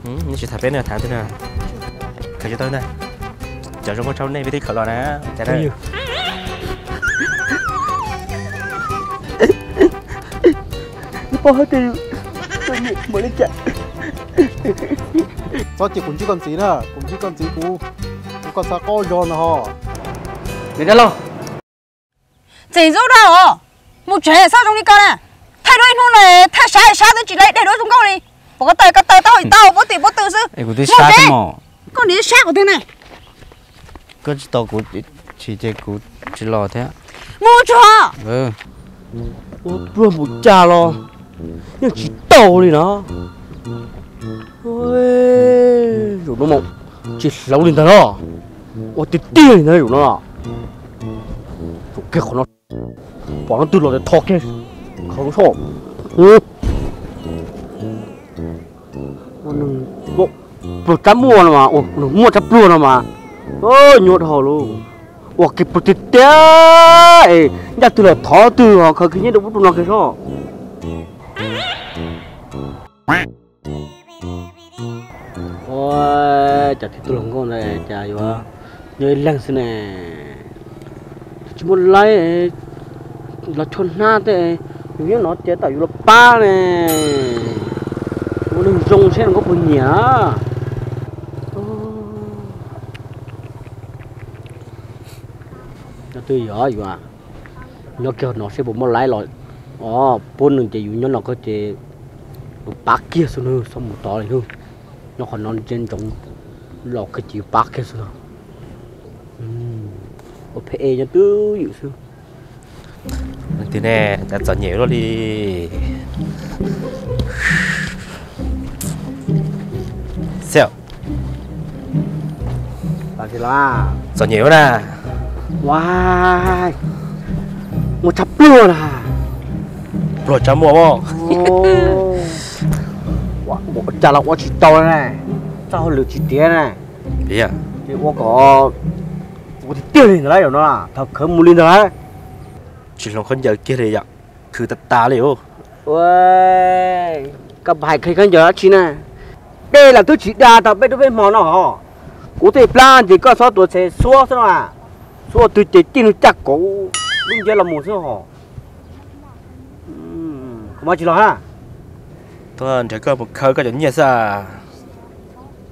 Tsis tham peb na, tham twg na? Khaws tau na. Cov zoo nkauj tshaj nej peb twb khaws los na. Cas na? Txhob ces kuv ntsib koj ntxiv na, kuv ntsib koj ntxiv kuv, kuv koj xa qaub zog ntag ho. Niam dab laug. Txiv ntxub dhau os, mus tsev xwb zoo li ko na. Thaij duab ib hnub no, thaij sab sab twb tsis laib dej duab zoo nkauj li. Pom ko taw ko taw tau hais tau pob tim pob tw xwb. Kuv twb sab mas. Koj niam sab kuv twg na? Koj tsis tau kuv tsis ces kuv tsis los thiab. Mus tsuag. Ua pluag npaum cas los yeej tsis tau li na. Zaum no mas tsis hlauv li ntag los, ua tiag tiag li ntag zaum no. Zaum kiag qhov no, pom leej twg los tias thov kiag. Khawv soj. Pluag tsab muaj no mas, muaj tsab pluag no mas, nyuaj dhau lauj. Ua kiag pluag tiag tiag es ncaj twg los thov twg ho khaws kiag nyiaj rau ub rau no kiag soj. Ua cas tib tug hluas nkauj ntawd cas yuav nyob ib leeg xwb ne? Tsis muaj laib los tshuaj hnab tej, yus nyob no ces tam yus los pab ne. Ua neeg zoo seb hluas nkauj puas nyiam. Nyob twg yog yus nyob kiag no seb puas muaj laib los. Os, puab nws ces yus nyob no kawg ces yus pab kiag xwb nawb, txhob mus tod li nawb. Nyob qhov no ntsia ntsoov los kawg ces yus pab kiag xwb no. Ua phem nyob twj ywm xwb. Leej twg ne, cas txom nyem luaj li. Xev, txom nyem na. Ua, muaj tsab pluag na. Pluag tsab muaj mog. Ua cas los ua tsis tau na, txoj hauj lwm tsis tiav na. Ces ua kom ua tiag tiag li ntawd lawm no, thaum khawv mus li ntawd lawm. Tsis hloov khaub ncaws kiag li yom, khwv tas tas li os. Koj hais khaub ncaws dab tsi na? Dej los twb tsis da tau peb rub peb hmo no hos. Kuv tej plab ces koj txhob tuav txhev xuab xwb no. Xuab twg ces cij nws caj kauv lub nciab los mus xwb hos. Kuv mam tsis los na. Tuaj nrhiav koj mus khawb koj cov nyiaj xwb.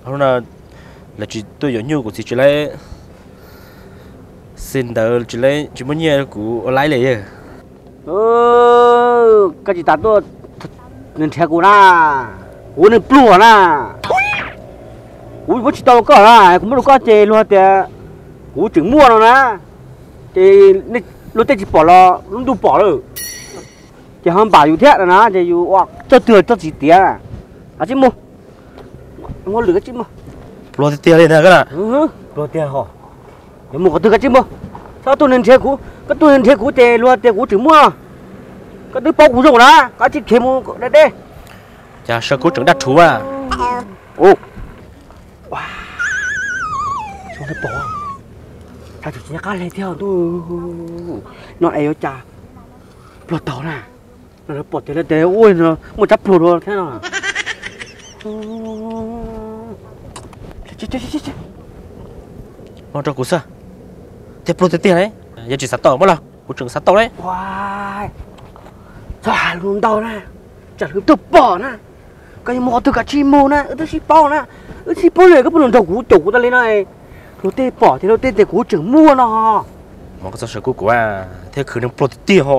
Hnub no lawv tsis tuaj yuav nyuj kuv txiv tsis laib, xij ntawd tsis laib tsis muaj nyiaj kuv ua laib li. Koj tsis tas tuaj nrhiav kuv na, kuv neeg pluag na. Kuv muab tsis tau rau koj na, kuv muab rau koj ces luag tias kuv tseem muaj no na. Ces luag tej tsis pom los lub ntuj pom lawm. Ces ho npam yus thiab no na, ces yus ua txoj twg txoj tsis tiav. Koj tsis mus, muab lwm koj tsis mus. Pluag tiag tiag li ntag koj na. Pluag tiag ho. Yuav mus qhov twg koj tsis mus. Koj tuaj nrhiav kuv, koj tuaj nrhiav kuv ces luag tias kuv tseem muaj. Koj twb paub kuv zoo na, koj tsis khiav mus deb deb. Cas saw kub tseem daj rhuv a. Tsis pom, tsis nco qab hle thiab ntuj. No es yuav cas pluag taug na. Lawv pom tias lawv tias ua no muaj tsab pluag dua thiab no. Los rau kuv xwb, tiag pluag tiag tiag ne. Yog tsis xav tau muab los kuv tseem xav tau ne. Txhob hais lus ntau na, tsam lawv tuaj pom na. Koj yuav mus qhov twg koj tsis mus na, wb twb sib paub na. Wb sib paub li koj puas nrog kuv caum kuv tas li no. Luag tej pom thiab luag tej tias kuv tseem muaj no. Mas koj txhob saw kub kuv thiab, khwv neeg pluag tiag tiag ho.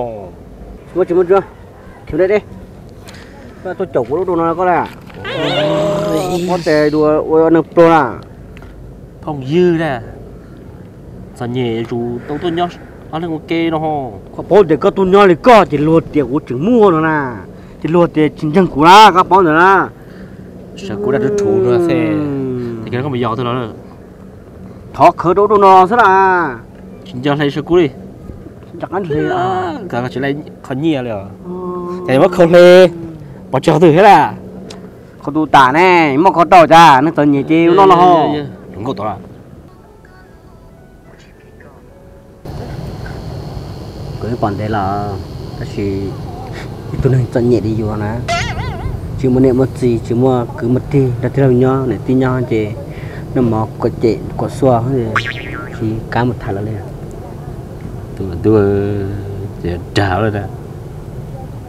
Tsis muaj, tsis muaj, khiav deb deb. Koj tuaj caum kuv lub rau no koj na. Koj tes dua ua neeg pluag na. Phooj ywg na, txom nyem yuav tsum tau tuaj nyob ob leeg ua ke no ho. Koj paub tias koj tuaj nyob li koj ces luag tias kuv tseem muaj no na, ces luag tias tsis ntseeg kuv na, koj paub ntawd na. Saw kub daj rhuv rhuv no xwb, koj mus yos twg los. Thov khawv rau rau no xwb na. Tsis nco hle saw kub li. Koj tsis laij qhov nyiaj li os. Ces muab khau hle, pov tseg qhov twg thiab na. Qhov tus tam ne, muab khau rau cas neeg txom nyem ces ua no no ho. Nkauj tod. Kuv yeej pom ntev lawm, tab sis ib tug neeg txom nyem li yus na, tsis Tsis muaj niam muaj txiv, tsis muaj kwv muaj tij, nrog tij laug nyob, niam tij nyob ces noj mov kom cem kom xuas, tsis kam mus tham lawv li. Tus ntuj, ces dag lawm na.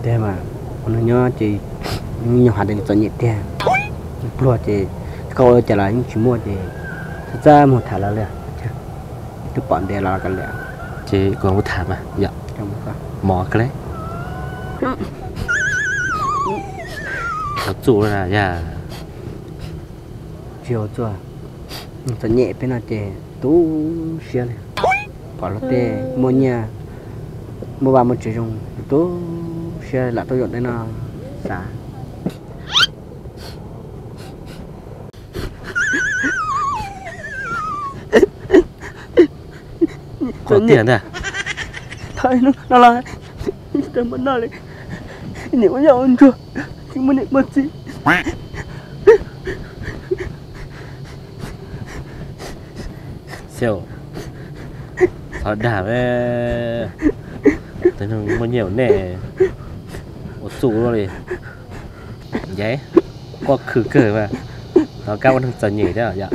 Tiag mas, ua neeg nyob ces nyuag has tias txom nyem tiag. Pluag ces koj ua li cas los yeej tsis muaj ces txhob txaj muag tham lawv li. Twb pom ntev los kav liam. Ces kuv mus tham mas yom. Mov kawg le. Ua txuj na yog. Tsis ua txuj, txom nyem peb no ces tu siab li. Pom luag tej muaj nyiaj muaj vaj muaj tsev zoo, tu siab lam tuaj zaum ntawm no xav. Qhov tiag ntag. Thaum no los tsis tau muaj noj li, niam ua yam ua ntsuag, tsis muaj niam muaj txiv. Xyov, txhob dag, tus neeg muaj nyiaj ua nej ua txuj luaj li. Ncav, quaj khw kawg mas, tos kab ua neeg txom nyem thiab yom.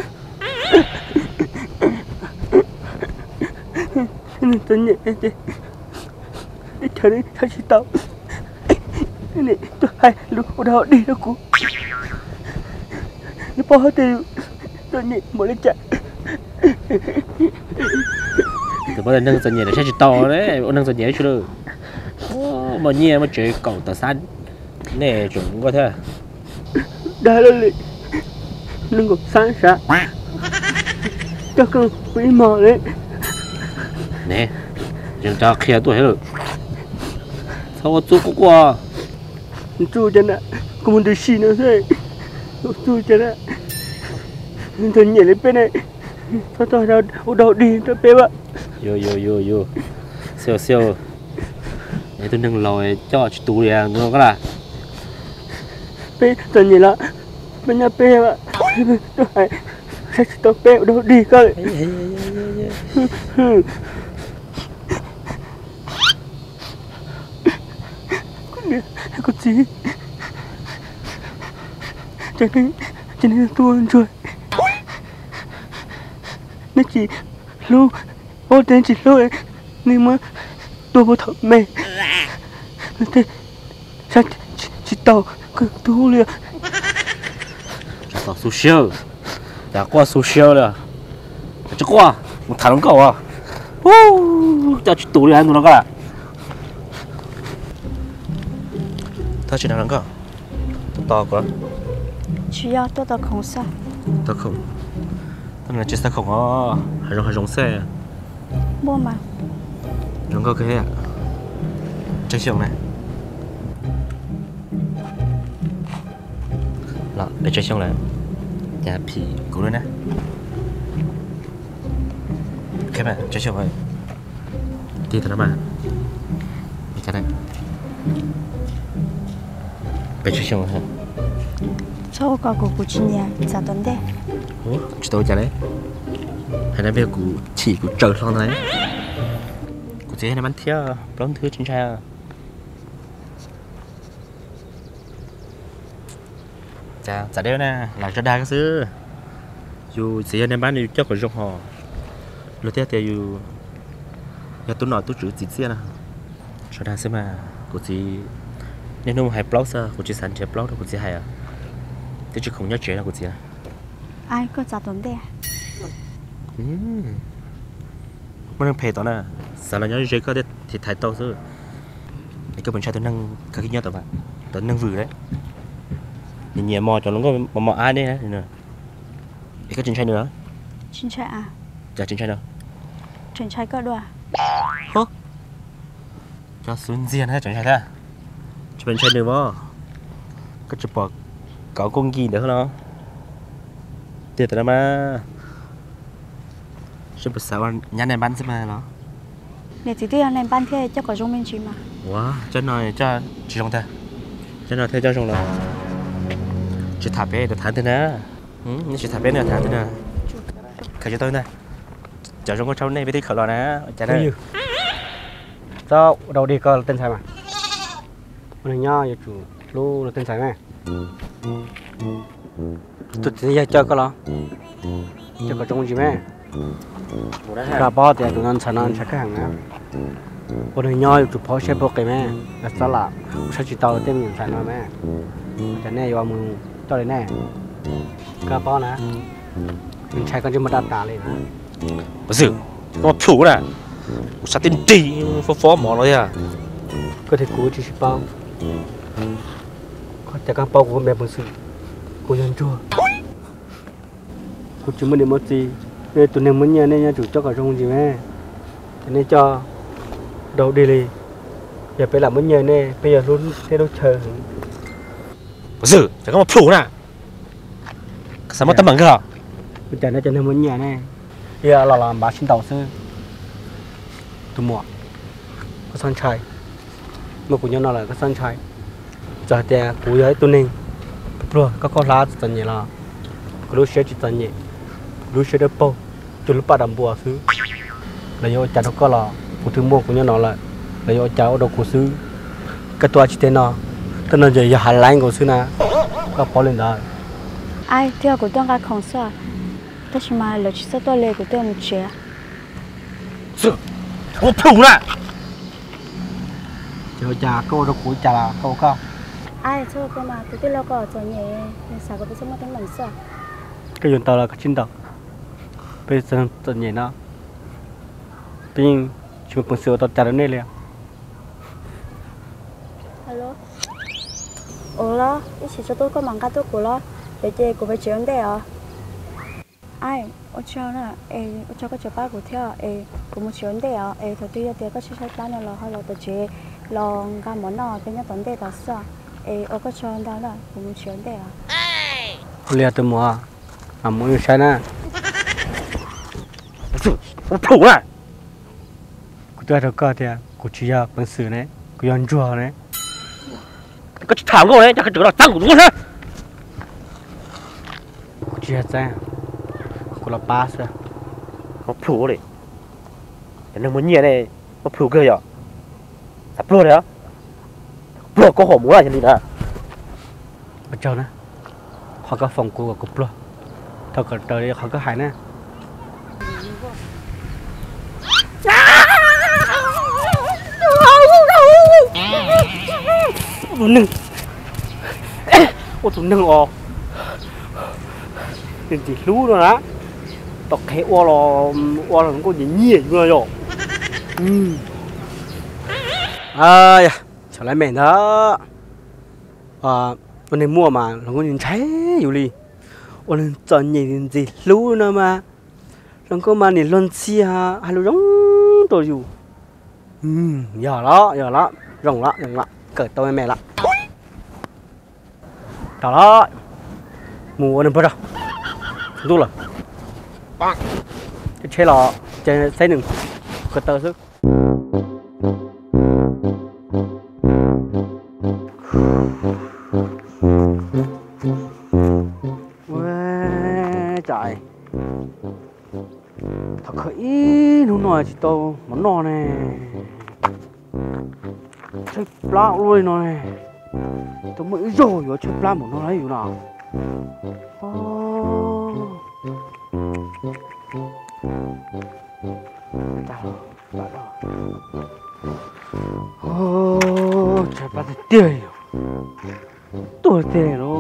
Neeg txom nyem ces teb chaws saib tsis taus, tuaj hais lus ua dog dig rau kuv. Nws paub hais tias txom nyem npaum li cas. Tus paub tias neeg txom nyem lawv saib tsis taus, ua neeg txom nyem tsis lawm. Muaj nyiaj muaj tsev kaum tawm xab, nej tseem nkauj thiab. Dag lawm li, neeg kaum xab sav, coj koj mus ib hmos li. Ne, yeej cov qhia tuaj thiab lawm. Txhob ua txuj quaj quaj. Txuj cas na, kuv mus ntws si no xwb. Ua txuj cas na, txom nyem li peb ne, txhob txhob ua dog dig rau peb as. Xi xi, es tus neeg laus coj tsis tus li no koj las. Peb txom nyem los peb nyob peb, tuaj hais saib tsis taus peb ua dog dig koj. Kuv niam, kuv txiv, cov neeg tuaj ntsuag, nej tsis hlub, paub tias nej tsis hlub, nej muab tua puag thaum me, nej tej saib tsis taus koj tub li. Tsis tau xu siab, cas quaj xu siab li. Tsis quaj, mus tham hluas nkauj os. Coj tsis tus li ntu no koj. Thov tsis nrog hluas nkauj, tuaj tos kuv. Tsis yog, tuaj tos khoom xwb. Tos khoom? Tsis xav khoom os, hav zoov hav zoov xwb. Muaj mas. Zoo nkauj kawg. Tsawg xyoo na? Los peb tsawg xyoo lawm? Cas phim kuv lawm na. Tsawg xyoo? Tig tau no mas. Peb tsawg xyoo? Txhob ua kom kuv, kuv tsis nyiam, txav tom ntej. Tsis tau ua cas li. Hais no kuv chim kuv tsaws hlo ntag. Kuv txiv yog nais npab thiab, plaub ntwg tsis ntshai. Cas txav deb na, lam tso dag koj xwb. Yus txiv yog nais npab nws yus coj kom zoo hos. Luag thiaj tias yus yog tub nom tub tswv txiv txiaj na. Tso dag xwb mas, kuv txiv niaj hnub mus hais plaub xwb, kuv tsis xav nrhiav plaub rau kuv txiv hais. Twb tsis khoom nyob tsev no kuv txiv. Koj txav tom ntej. Muaj neeg phem tod na, xav los nyob ze koj thiaj tiv thaiv tau xwb. Es koj puas ntshai tus neeg koj nyob tom, tus neeg vwm lawm? Nyiam nyiam mos cov hluas nkauj mos mos ab nej. Es koj tsis ntshai nws? Tsis ntshai. Cas tsis ntshai no? Tseem ntshai koj dua. Cov xub ntxiag no tseem ntshai thiab. Tsis pom ntshai nws mos. Koj tsis pom kauv kuj nkig ntawd los? Tiag tam no mas. Seb puas xav ua nyab nais npab xwb mas los. Niam txiv twb yog nais npab thiab, coj kom zoo me ntsis mas. Ua, coj no coj tsis zoo tag. Coj no thiaj coj zoo los. Tsis tham peb, tham twg na? Tsis tham peb na, tham twg na? Khaws tsis tau ntag. Cov zoo nkauj tshaj nej peb twb khaws los na. Cas na? Txhob ua dog dig koj luag tej ntxhais mas. Ua neeg nyob yuav tsum hlub luag tej ntxhais na. Tus txiv neej yawg coj koj los, coj kom zoo ntsis me. Koj paub tias tus no ntxhais no ntshai kawg heev na. Ua neeg nyob yuav tsum paub siab paub qis me, yog txhob lam ua saib tsis taus tej me nyuam ntxhais no me. Cas nej yuav mus coj li ne? Koj paub na, nws ntshai koj ntsej muag daj tas li na. Xwm, koj plhus na, kuv xav tib nrig fob fob mov no thiab. Koj thiab kuv tsis sib paub, koj cas koj paub kuv npe peev xwm, kuv yog ntsuag. Kuv tsis muaj niam muaj txiv, nej tus neeg muaj nyiaj nej yuav tsum coj kom zoo ntsis me. Ces nej coj rau dig li, yog peb lam muab nyiaj nej, peb yuav hlub nej lub chaw heev. Xwm, cas koj muaj plhus na, xav muab teeb meem kawg los? Ua cas nej cov neeg muaj nyiaj ne, ib los los npav sib ntaus xwb. Tus muam, koj txhob ntshai, muaj kuv nyob no lawm koj txhob ntshai. Txawm hais tias kuv yog ib tug neeg pluag koj khaub hlab txom nyem los kuv lub siab tsis txom nyem, kuv lub siab dawb paug, cuag lub paj dam npua xwb. Lawv yuav ua cas rau koj los kuv twb muaj kuv nyob no lawm, lawv yuav ua cas ua rau kuv xwb. Koj tuaj tsis teg no, tej no ces yog hav laib nkaus xwb na, koj paub li ntawd. Ai, thiab kuv tuaj nqa khoom xwb, tab sis mas lawv tsis txawj tuaj li, kuv tuaj mus tsev. Ua plhus na. Ces ua cas koj ua rau kuv ua cas los koj ua koj? Ai, txhob ua koj mas, tus tij laug ko txom nyem, nws xav kom peb txhob muaj teeb meem xwb. Koj yuav ntaus los koj tsis ntaus, peb txom nyem no, peb yeej tsis muaj peev xwm ua tau cas rau nej li. Ua los ib chim tso tuaj koj mam nqa tuaj kuv los, ces kuv peb tsev ua ntej os. Ai, ua tsaug na, es ua tsaug koj tseem pab kuv thiab es kuv mus tsev ua ntej os, es thaum twg yog tias koj tshaib tshaib plab no los ho los tom tsev los nqa mov noj, peb nyob tom ntej tod xwb. Es ua koj tsaug ntau na, kuv mus tsev ua ntej os. Ua li tus muam, mam mus ib saib na. Ua plhus na. Kuv twb hais rau koj tias kuv tsis yog peev xwm ne, kuv yog ntsuag ne. Koj tsis tham nkauj ne, cas koj tseem los txeeb kuv tus nkauj na. Kuv tsis yog txeeb, kuv los pab xwb. Muab plhus li, cov neeg muaj nyiaj ne, muab plhus kawg yom. Xav pluag li, pluag koj hom mus yog li na. Ua tsaug na, qhov koj foom kuv kom kuv pluag, thov kom raws li qhov koj hais na. Ua tus neeg, ua tus neeg os, ntxim hlub no na, tom qhev ua los ua hluas nkauj nyiam nyiam yus no yom. Yog, txhob laj mem ntag. Ua neeg muaj mas hluas nkauj ntshai yus li. Ua neeg txom nyem ntxim hlub no mas hluas nkauj mas nim luag ntxhi hais lus zoo rau yus. Yog los yog los, zoo los zoo los, kawm tau me me los. Tau los, mus ua neeg pluag tso. Ntuj lawm, caij tsheb los ces xeb nws ko taw xwb. Ua cas thov khawm ib hnub no tsis tau mov noj ne? Tshaib plab ua luaj li no ne. Tau muaj ib zaug yuav tshaib plab npaum no li yus no. Tshaib plab tiag tiag li. Tuag tiag li no.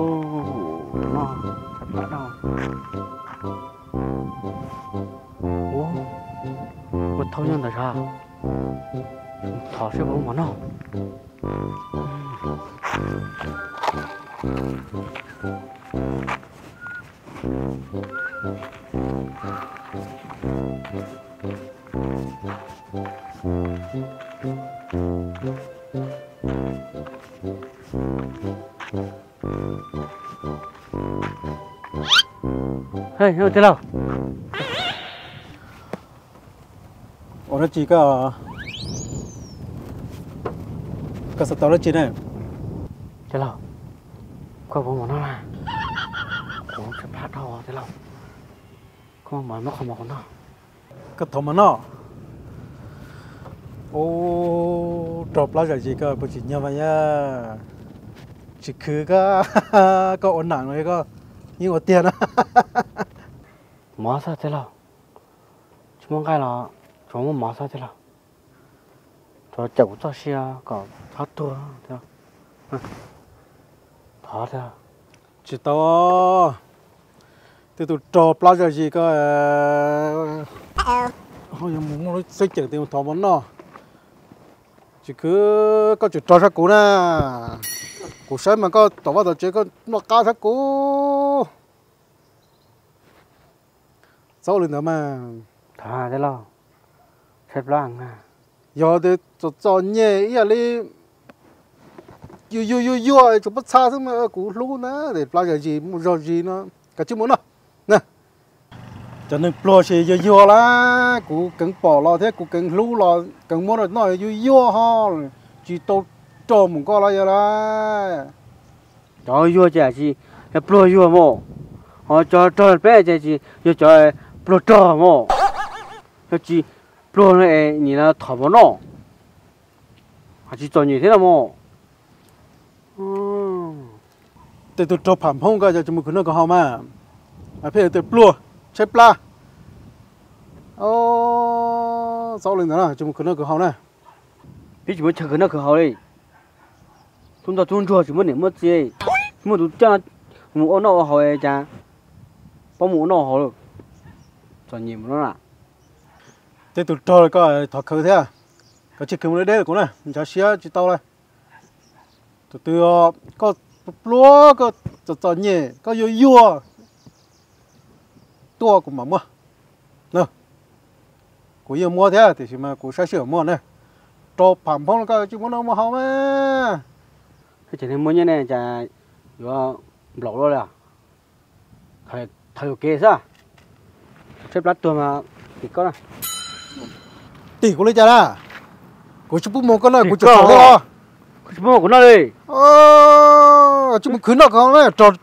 Tshaib plab no. Ua, ua thaub nyob ntawd sav. Thov seb puas muaj mov noj. Hej, tij laug. Ua dab tsi koj? Koj xav tau dab tsi ne? Tij laug, koj puas muaj mov noj na? Kuv tshaib plab dhau tij laug. Koj muab qhov mov kuv noj. Koj thov mov noj? Ub, raug plab zam zis koj puas tsim nyog mas yaj? Tsis khwv koj, koj ua nam no koj yeej ua tiag na. Mov xwb tij laug, tsis muaj nqaij los tsuas muaj mov xwb tij laug. Tsuas cawm kuv txoj sia kom txhob tuag. Thov tiag. Tsis tau, tej tus rog plab zaj zis koj ho yuav mus muaj lub xeeb ceem tias thov mov noj. Tsis khwv koj tseem rog sab kuv na. Kuv saib mas koj tom vaj tom tsev koj noj qab sab kuv. Txhob li ntawd mas. Thov tij laug, tshaib plab. Yog tias txom txom nyem ib yam li yuag yuag yuag yuag tsuas pob txha xwb mas kuv hlub na, es plab zaj zis muaj zog zis no, koj tsis mus noj. Cov neeg pluag ces yuag yuag lawm, kuv keev pom los thiab kuv keev hlub los keev muab rau noj yuag yuag ho, tsis tau rog mus koj los yog lawm. Cov yuag ces tsis yog pluag yuag mas, ho cov rog peb ces tsis yog cov pluag rog mas, yog tsis pluag no es nim no thov mov noj, ho tsis txom nyem thiab no mas. Tej tug rog pham phoob koj cov tsis mus khwv noj khwv haus mas, pheej tias pluag tshaib plab. Txhob li ntawd na, tsis mus khwv noj khwv haus na. Peb tsis muaj chaw khwv noj khwv haus li. Tub ntoj tub ntsuag tsis muaj niam muaj txiv, tsis muaj tus coj mus ua noj ua haus cas pab mus ua noj ua haus lawm. Txom nyem mus no na. Tej tus rog koj thov khawv thiab, koj tsis khwv mus deb deb kuv na, ntshav siab tsis tau lawm. Tus twg koj pluag koj txom txom nyem koj yuag yuag tuaj kuv mam muab. Kuv yeej muab thiab tiam sis mas kuv saib sij hawm muab na. Rau pham phoob no koj tsis muab noj muab haus mas. Ces neeg muaj nyiaj ne cas yuav nplaum luaj li. Thov yuam kev xwb. Tshaib plab tuag mas tim koj na. Tim kuv li cas na? Kuv tsis pub muag koj noj, kuv tseem txom thiab los. Koj tsis pub muag kuv noj li. Tsis mus khwv noj khwv haus na, rog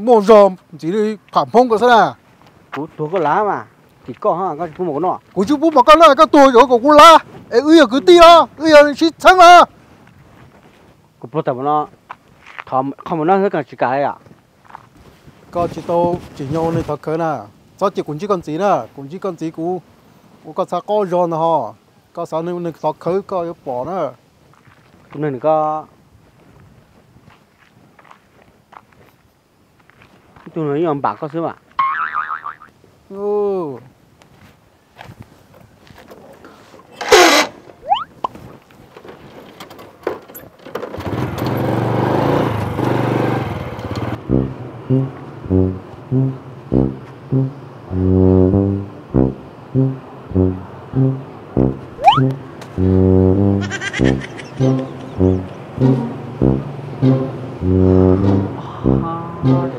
muaj zog ntxiv li pham phoob koj xwb na. Kuv tuag koj lav mas, tim koj, koj tsis pub muag kuv noj. Kuv tsis pub muag koj noj, koj tuag yuav kom kuv lav es wb yog kwv tij os, wb yog sib txheeb os. Kuv pluag tawm mus no, qhov mus noj xwb koj tsis kam li os. Koj tsis tau tsim nyog ua neeg thov khawv na. Txhob cia kuv ntsib koj ntxiv na, kuv ntsib koj ntxiv kuv ua koj txha qaub zog ntag ho. Koj xav neeg thov khawv koj yuav pom na. Tus neeg nws koj, tus no yeej npam koj xwb mas.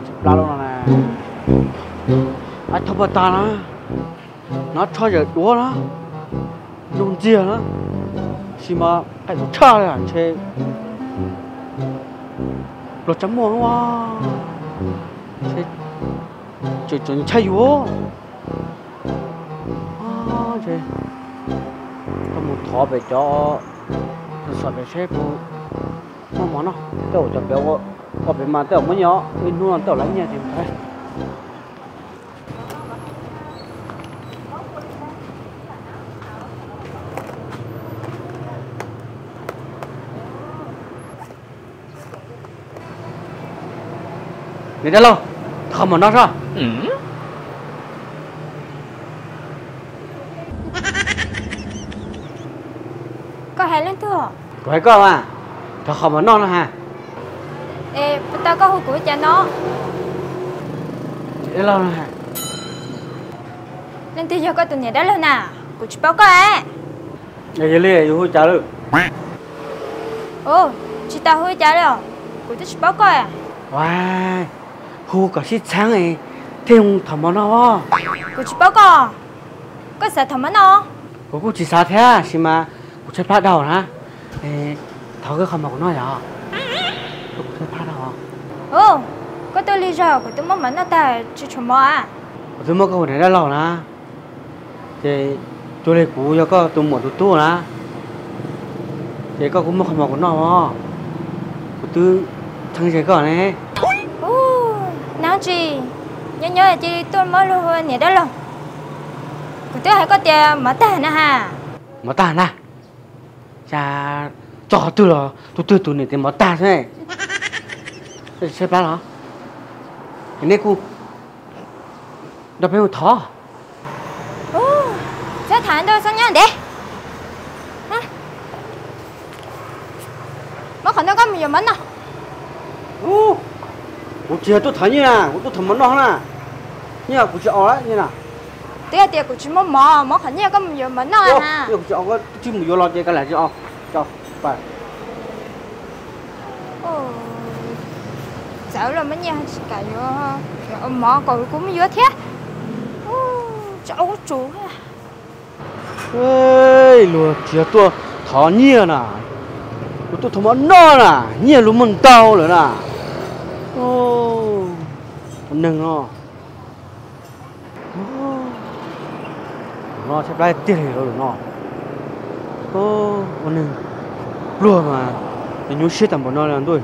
Tsis plab lub no na. Ab, thauj paj tag na, nov tsho yawm duav na, nug ntxiag na, sis mas qaij tshaj li ntshe pluag tsa muaj ntshe tseem tseem ntshai yus. Tau mus thov pem cov xov pem seb puas muaj mov noj. Tej zaum cov pem ua pem mas tej zaum muaj nyiaj os, ib hnub no tej zaum lawv nyiaj ces mus thov. Niam dab laug, thov mov noj soj. Koj hais leej twg? Kuv hais koj mas, thov qhov mov noj no ha. Es puas tau koj hu kuv cas no? Dab laug no ha. Leej twg yog koj tus niam dab laug na? Kuv tsis paub koj es. Yog li yus hu cas lawm? Tsis tau hu cas li os, kuv twb tsis paub koj. Ua, hu kom sib txheeb thiaj hu thov mov noj os. Kuv tsis paub koj, koj xav thov mov noj? Kuv kuj tsis xav thiab sis mas kuv tshaib plab dhau na. Thov koj qhov mov kuv noj yom. Kuv tshaib plab dhau. Koj tuaj lig zog, kuv twb muab mov noj tag tsis tshuav mov a. Kuv twb muab koj hu niam dab laug na, ces cuag li kuv yog koj tus muam tus tub na, ces koj kuj muab qhov mov kuv noj os. Kuv twb Txheeb ze koj ne. Ub, nag tsis nyob nyob cia li tuaj muab luag hu niam dab laug. Kuv twb hais koj tias mov tag na ha. Mov tag na. Cas txog qhov twg los tus twg tus niam tias mov tag xwb. Tshaib plab los nej kuj nrog peb mus thov. Txhob tham ntau, txhob nyob ntev. Muab qhov no koj mus yuav mov noj. Kuv tsis yog tuaj thov nyiaj na, kuv tuaj thov mov noj na. Nyiaj kuv tsis ua na. Twb hais tias kuv tsis muaj mov, muab qhov nyiaj koj mus yuav mov noj na. Kuv tsis ua, tsis mus yuav los ces kav liam tsis ua. Txawv los muab nyiaj tsis kam yuav, mov kom kuv mus yuav thiab. Tsis ua tsuv. Luag tsis yog tuaj thov nyiaj na, luag tuaj thov mov noj na, nyiaj luag muaj ntau lawm na. Ua neeg no, no tshaib plab tiag li no. Ua neeg pluag mas nyuaj siab tag npaum no li ntuj.